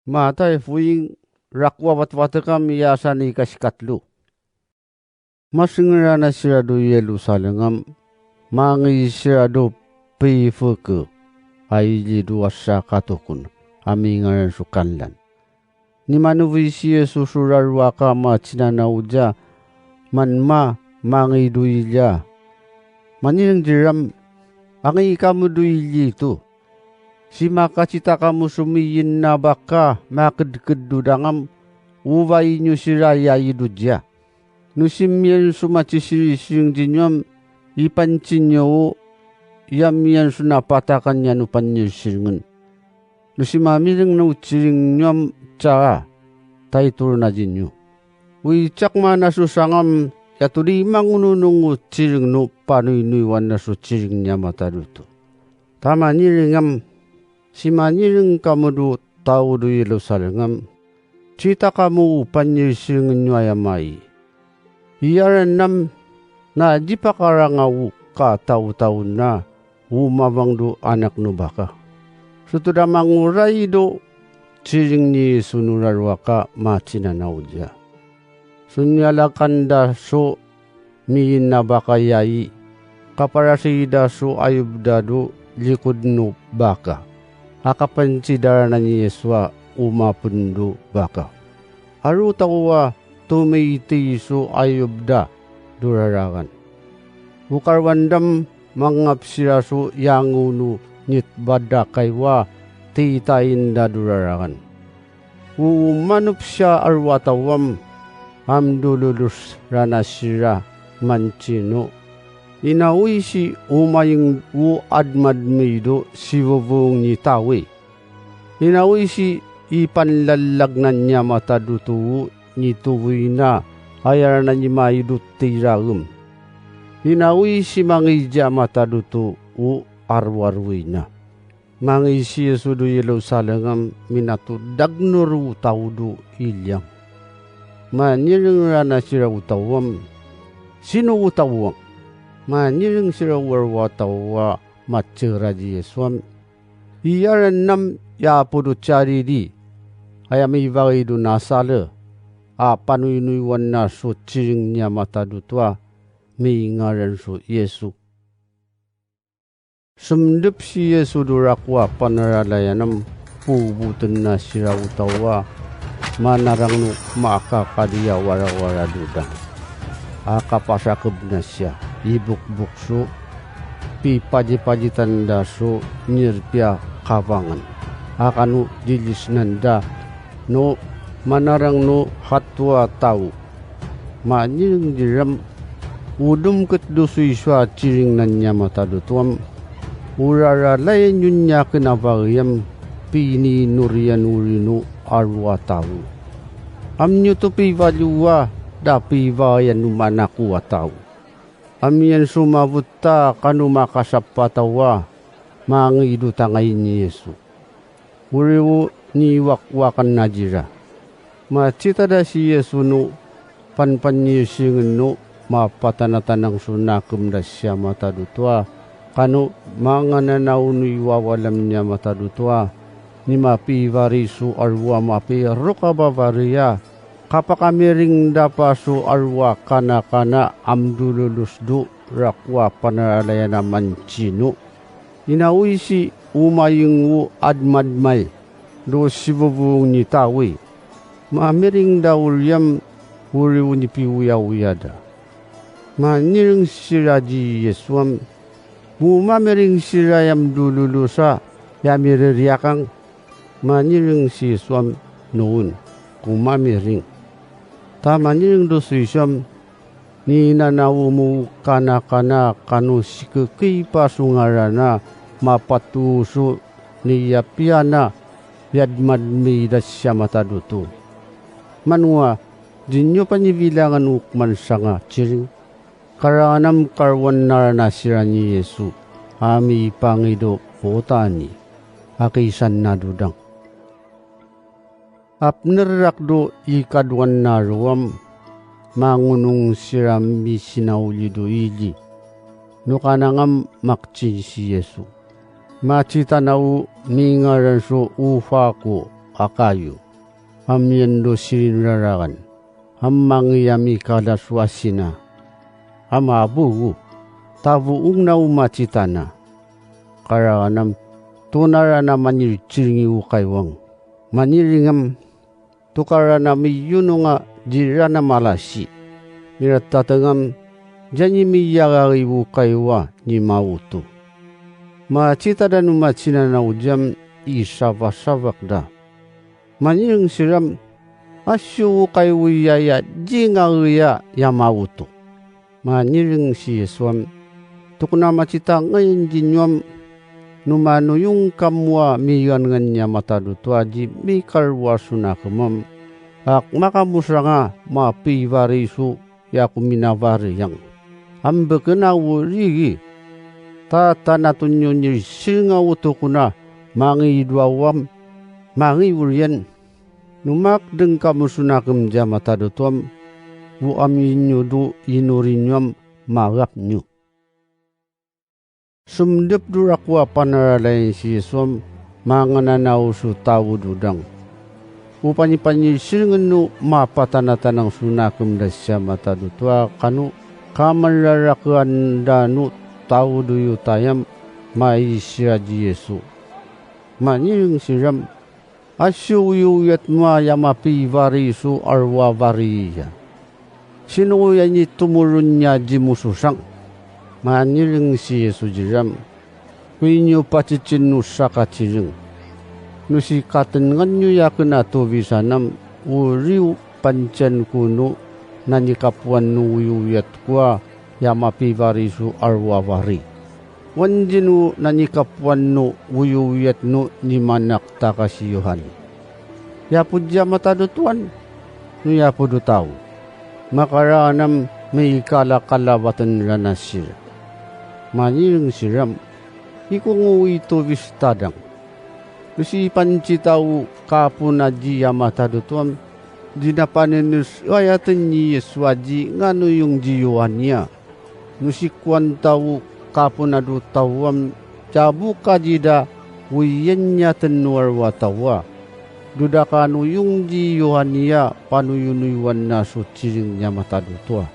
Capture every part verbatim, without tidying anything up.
Matay foing, rakowa patpatek ami a sanay ka sikatlo. Maseng iran a siran do Yerusalem, mangi siran do pifeke a ili do asa katokon a mingaran so Kanlan. Nimanovi si Yesu so rarowaka ma tinanaw dia, man ma mangi do ili a. Manireng diram, angi kamo do ili ito. Sii makatita kamo so miyin a baka makedked do dangam, obayi niyo siran aya i do dia. No sii miyan so matisirisiring di niyo am, ipantsi niyo o, iya miyan so napatakan iyan o panirisiringen. No sii mamireng na o tiring niyo am, tsa a, taito ron a di niyo. Oy, tsak mana so sangam, iya to di mangononong o tiring no panoynoywan na so tiring niyan matad oto. Ta manireng am, sii manireng kamo do taw do Yerusalem am, tita kamo o panirisiringen iyo aya mai. Iyaran am na di pakaranga o kataotaona o mabang do anak no baka. Soto da mangoray do tiring ni Yesu no rarowaka ma tinanaw dia. So niyalakan da so miyin a baka aya i, kaparasay da so ayob da do likod no baka a kapantsi da ranan i Yesu a omapen do baka. Aro taw a tomaitay so ayob da do raragan. O karowan da am mangap siran so iyangono nitbad a kaiwa titayin da do raragan. O omanop siya aro a taw am, amdololos ran a siran mantsi no. Inawi si omayeng o admadmay do sibobong ni tawi. Inawi si ipanlalagnan iyan matad oto o nitoboy na aya ranan i maidot tiraem. Inawi si mangiza matad oto o aroaroy na. Mangi si Yesu do Yerusalem am minatodag no ro o taw do iliyang. Manireng ran a siran o taw am, sino o taw ang? Manireng siran o aro a taw a matsera di Yesu am, iyaran am iya apo do Jariri, aya mibagay do Nasare, a panoynoywan na so tiring niyan matad oto a mingaran so Yesu. Semdep si Yesu do rakowa panaralayanan am, poboten na siran o taw a manarang no makakadi a warawara do dang a kapasakeb na siya, ibokbok so pipajipajitanda so nirpi a kabangen a kano dilisnanda no manarang no kato a taw. Manireng diram, o domket do soiso a tiringnan iyan matad oto am, o raralayan iyo niyan ken a bagay am, pininoriyan o rino a aro a taw. Am niyo to pibalowa da pibagayan o manako a taw. Amiyan so mabota kano makasapataw a mangido tangay ni Yesu. Oriwo niwakwakan na dira. Matita da si Yesu no panpaniyosingen no mapatanatanang so nakem da siya matad oto a kano mangananaw no iwawalam niyan matad oto a ni mapibari so aro a mapirok a babari a kapakamiring da pa so aro a kanakana a mdololos do rakowa panaralayan a mantsi no. Inawi si omayeng o admadmay do sibobong ni tawi. Mamiring da oriyan oriwo nipiwoyawoya da. Manireng siran di Yesu am, mo mamiring siran aya mdololos a aya miririyak ang? Manireng si Yesu am, noon, ko mamiring. Ta manireng do soiso am, ninanaw mo kanakana kano sikekei pa so ngaran a mapatoso niyapiya na iyadmadmay da siya matad oto. Manowa, di niyo panibilangan o kman sanga tiring? Karangan am karowan na ran a siran i Yesu a mipangido ko otani a kisan na dodang. Apner rak do ikadowan na aro am, mangonong siran misinaoli do ili. Nokanang am makcin si Yesu. Matitanaw mingaran so ofa ko a kayo, a miyandosi rin rarakan, a mangiya mikala so asina, a mabogo, tabo ong na omatsitana. Karakan am, tonaran a manirciringi o kayo ang. Maniring am, tokaran a miyonong a di ran a malasi. Miratateng am, di ani miyagagi o kayo a nimaoto. Matsita da no matsinanaw diyam i sabasabak da. Maniring siram, a siyo o kayo iyaya di ngagiya ya maoto. Maniring si Yesu am, tokona matsita ngayan di niyo am, no manoyong kamo a migangan iyan a matado to a di mikarwa so nakem am, a kma kamo sanga mapibari so ya ko minabari ang. Ambekena o rigi. Tatanaton iyo nirsiringa o tokona mangidoawa am, mangiwriyan. No makdeng kamo so nakem di a matado to am, bo ami niyo do inori niyo am magap niyo. Somdep do rako a panaralayan si Yesu am, mangananaw so taw do dang. O panipanirsiringen o mapatanatanang so nakem da si a matado to a kano, kamararakean da no taw do iyo tayam, maisira di Yesu. Maniring siram, a siyo oyoyat mo a ya mapibari so arwa bari iyan. Sino ko ya initomoron iyan di mososang? Maniring si Yesu diram, ko iniyo patsitsin o sakatiring. No sikatengan iyo ya kena tobisan am, o riyo pantiyan ko no na nikapoan no oyoyat ko a ya mapibari so arwa bari. Wandin o na nikapoan no oyoyat no nimanak ta ka si Yohani. Iyapod di a matado to an, no iyapod o taw. Makaraanam mikalakalabaten rana sira. Maniring siram, ikongo i tobis tadang. No si pantsita o kapona di a matado to an, di na panenes o ayaten ni Yesu a di nganoyong di Yohani a. No si kowan ta o kapona do taw am, jabo ka di da oyan iyan ten o arwa taw a. Do da kanoyong di Yohani a panoyonoyowan na so tiring ni a matado to a.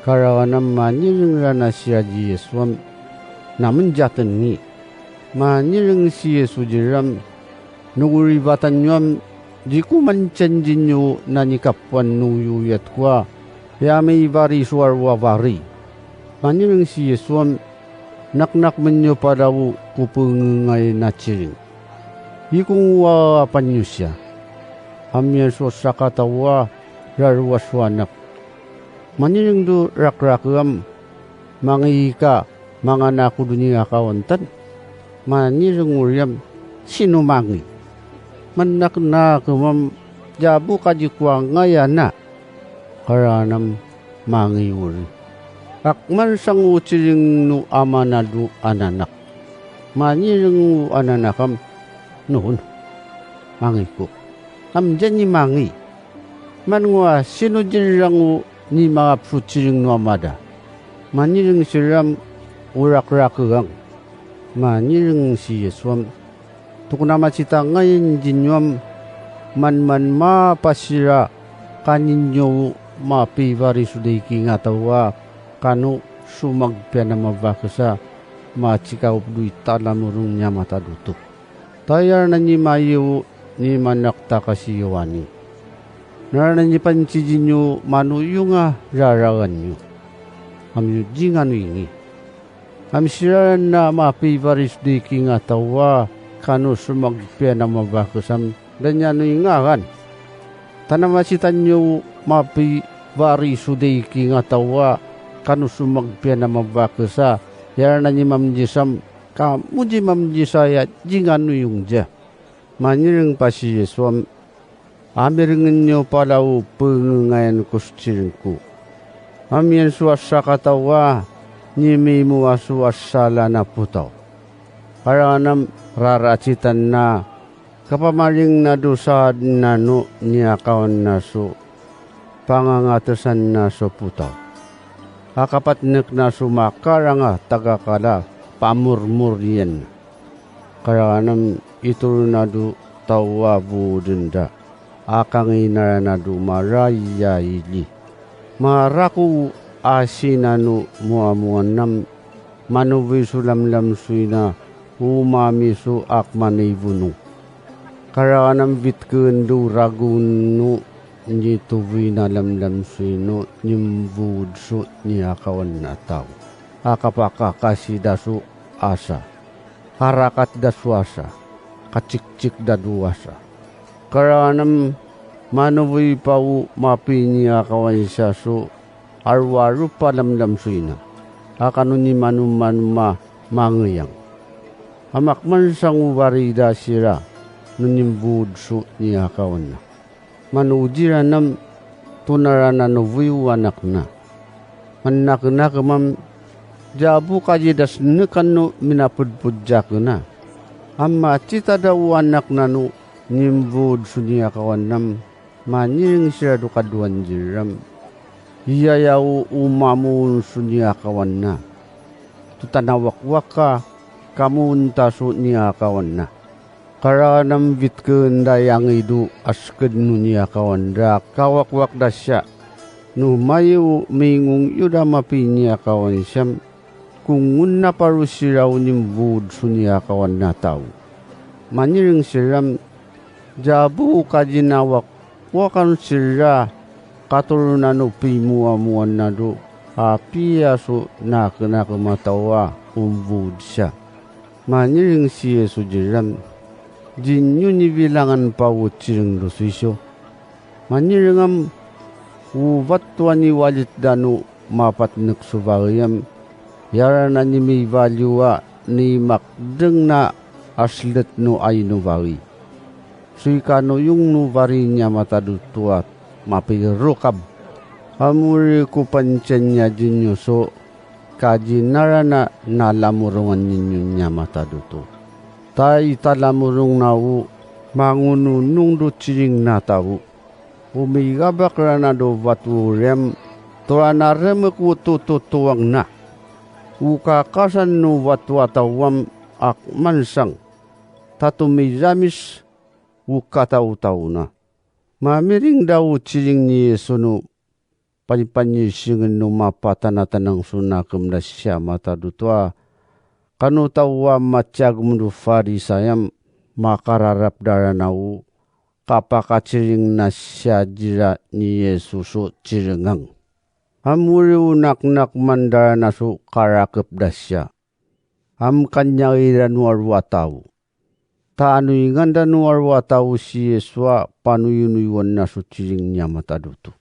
Karaanam maniring rana sira di Yesu am, na menjaten ngi. Maniring si Yesu diram, no goribatan iyo am, di ko mantiyan di niyo na nikapoan no oyoyat ko a, ya mibari so arwa bari. Maniring si Yesu am, naknak men iyo pala o ko pengengay na tiring. Ikongo a apan iyo siya. Amiyan so sakataw a rarwa so anak. Maniring do rakrak am, mangi ka, manganako do niyakawan tan. Maniring oriyan, sino mangi? Manaknak mam, jabo ka di ko angay ana. Karaanam mangi ori. Akman sang o tiring no ama na do ananak. Maniring o ananak am, noon. Mangi ko. Am di ani mangi. Man ngo a sino di rang o nimangap so tiring no ama da. Maniring siram o rakrak ang. Maniring si Yesu am, tokona matsita ngayan di niyo am, manman mapasira ka niyo o mapibari so di kingataw a, kano so magpiya na mabakes a, matsikaop do i talamorong ni a matado to. Tayar na ni mayo ni manaktak a si Yohani. Nara na ni pantsi di niyo manoyong a raragan iyo. Am iyo di nganoy ngi. Am siran na mapibari so di kingataw a, kano so magpiya na mabakes am da niyan oy ngaran. Tana matsita niyo mapibari so di kingataw a, kano so magpiya na mabakes a, iyara na ni mamdisam, kamo di mamdisa ya di nganoyong diya. Maniring pa si Yesu am, amirengen iyo pala o pengengayan ko so tiring ko. Amiyan so sakataw a, nimimo a so asala na potaw. Karaanam raratsitan na, kapamaring na do saad na no niyakawan na so pangangatesan na so potaw. Akapatnek na so makarang a taga kala pamormor iyan. Karaanam itoro na do taw a voden da, a kanginarana do mara i Eli. Marako a sinano moamoanan, manovi so lamlam so ina o mami so ak manay vono. Karawanan vitken do ragon o nitovi na lamlam so ino nimbod so niyakawan a taw. A kapakakasi da so asa. Karakat da so asa. Kacikcik da do asa. Karawanan manovi pa o mapi niyakawan siya so aro a ropa lamlam so ina. A kano ni manomanom a mangiyang. A makman sango bari da sira no nimbod so niyakawan na. Mano o di ranan tonara na novi o anak na. Manakenak man, di abo kaji da senekan no minapedped jakena. A matitadaw o anak na no nimbod so niyakawan na, maniring sira do kadoan di ram. Iyaya o mamoon so niyakawan na. Totan a wakwak ka kamoon ta so niyakawan na. Karawanan vitken da i angido a seked no niyakawan da kawakwak da siya. No mayo mingong iyo da mapi niyakawan siya, kongon na paro sira o nimbod so niyakawan a taw. Maniring sira, di abo kaji na wakwakan sira, katoronan o pimoamoan na do apiya so nakenak a mataw a ombod siya. Maniring si Yesu di ran, di niyo nibilangan pa o tireng do so iso. Maniring am o bato a niwalit da no mapatnek so bari am, iyara na nimibaliyo a nimakdeng na a selet no aino bari. So ikanoyong no bari niyan matad oto a mapirokab. Amori ko pantiyan iyan di niyo so kaji narana na lamorongan niyo niyan matad oto. Ta i talamorong na o mangononong do tiring na taw. O migabak rana do bato o riyam, to rana remek o tototowang na. O kakasan o bato a taw am ak mansang. Ta to mizamis o kataotaw na. Mamiring da o tiring ni Yesu no panipanisingen o mapatanatanang so nakem da siya matad oto a, kano taw a matiyagom do Farisay am makararap da rana o kapakatiring na siya di ra ni Yesu so tirengang. Amori o naknak man da rana so karakep da siya. Am kanyai rano aro a taw. Ta ano inganda no aro a taw si Yesu a panoyonoyowan na so tiring niyan matad oto.